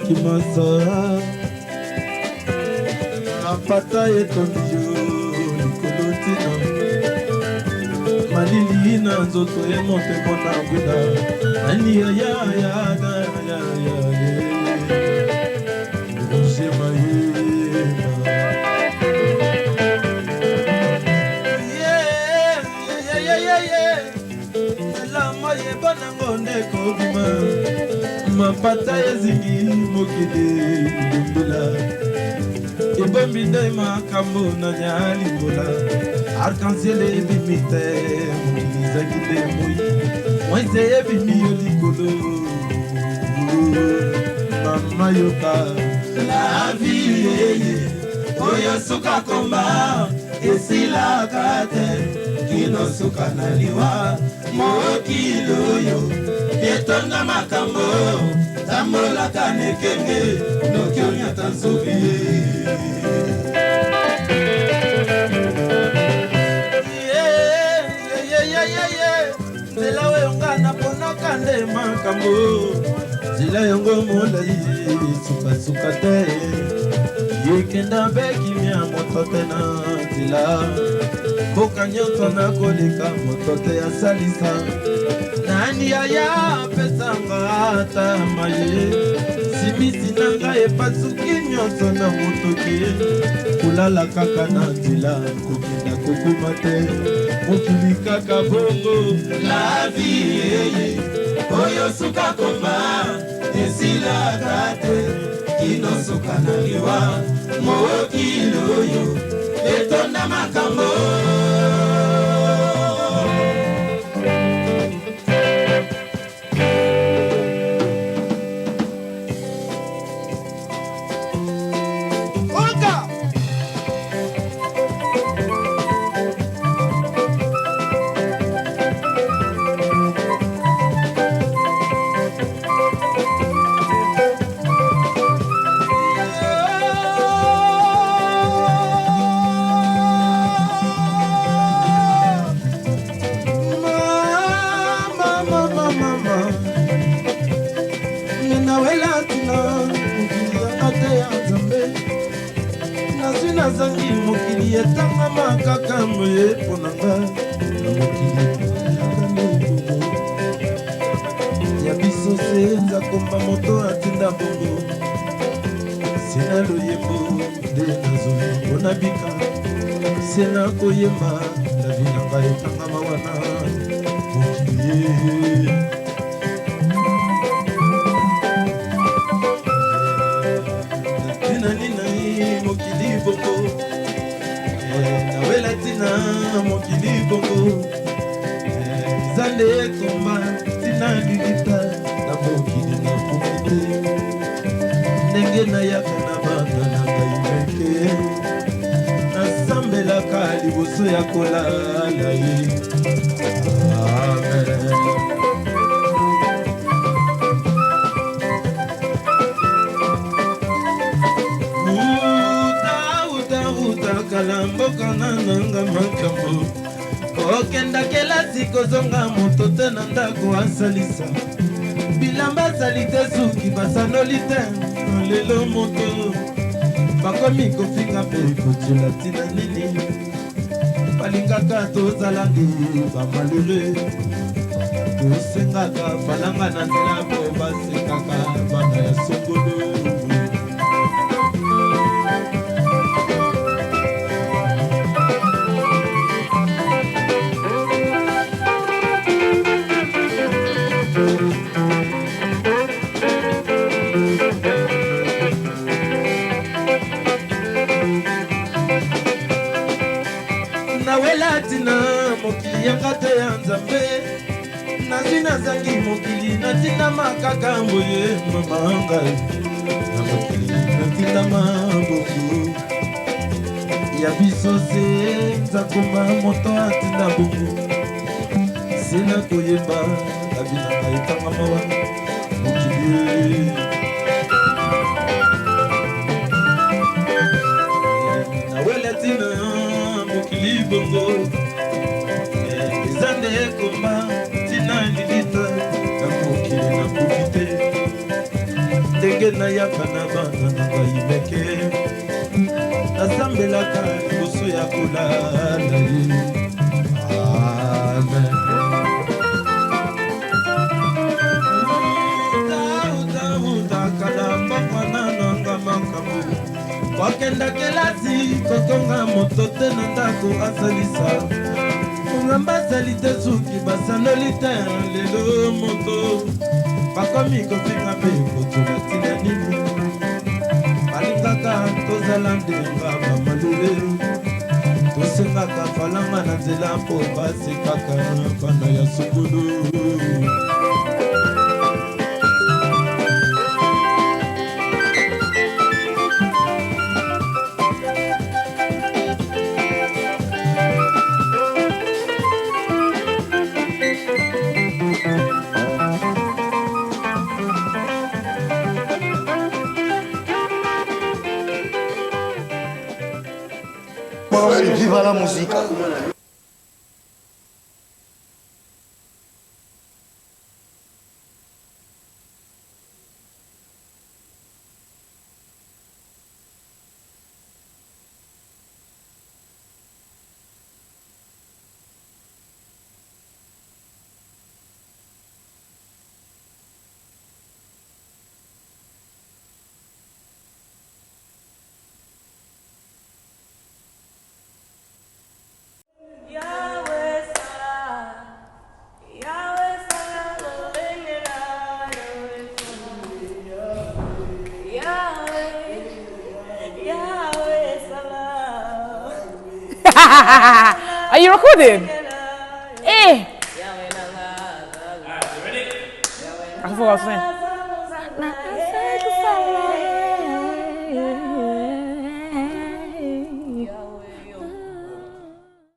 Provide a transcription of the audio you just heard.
Kimasa mapata etondi yo likolo ntina malili na nzoto ye moto mpona ngwina nani yayayayaya Roger Mayema. Elama yeba nango nde kobima mapata ezingi mokili ndombela ebombi nde makambo na nyalimbola arc-en-ciel ebimi te mokili ezangi nde moi moise ebimi yo likolo mama yoka La vie oyo suka komba esilaka te kino suka na liwa mokili oyo etonda makambo tambolaka nekenge noki onyata nsobi. Nzela oyo nga naponaka nde makambo nzela yango molai sukasuka te yekenda mpe kimia moto te na nzela mboka nyonso nakoleka moto te asalisa nani aya apesanga ata maye simisi na ngai epasuki nyonso na motoki kolala kaka na nzela kokenda kokoma te mokili kaka bongo. La vie oyo suka komba esilaka te kino suka na liwa mokili oyo etonda makambo. Oka! Mama, mama, mama. Nawela ntina mokili yanga te ya Nzambe nazwi nazangi mokili etangama kaka boye mpo na nga na mokili yanga nde bongo ya biso se nzakomba moto atinda bongo se na loyembo nde nazwi mpo na bika se na koyemba lavi na ngai etangama wana mokili. Ntina nini mokili bongo nawela ntina mokili bongo eza nde komba ntina lilita na mokili nakomi te ndenge nayaka na bana na ngai meke nasambelaka liboso ya kolala ye. Amen. Uta uta uta kala mboka na nanga makambo kokenda kelasi kozonga moto te na ndako asalisa bilamba azali te suki basanoli te lelo moto bakomi kofinga mpe kotiola ntina nini balingaka tozala nde bamalere tosengaka falanga na nzela po basekaka bana ya songolo. Nawela ntina mokili yanga te ya Nzambe nazwi nazangi mokili natindama kaka boye mama ngai na mokili natindama bongo ya biso se nzakoma moto atinda bongo se na koyemba lavi na ngai etangama wana mokili. Nawela ntina mokili bongo eza nde komba ntina lilita na mokili nakoki te ndenge Ndenge nayaka na bana na ngai meke, nasambelaka liboso ya kolala ye. Amen. Kala mbongwana nanga makambo, kokenda kelasi, kokonga moto te na ndako, asalisa ngamba, asali te suki, basanoli te. Lelo moto bakomi kofinga mpe kotuna ntina nini balingaka tozala ndenga bamalure, tosengaka falanga na nzela mpo basekaka bana ya sukulu. Viva la musica. Are you recording? Eh. I forgot what I was saying.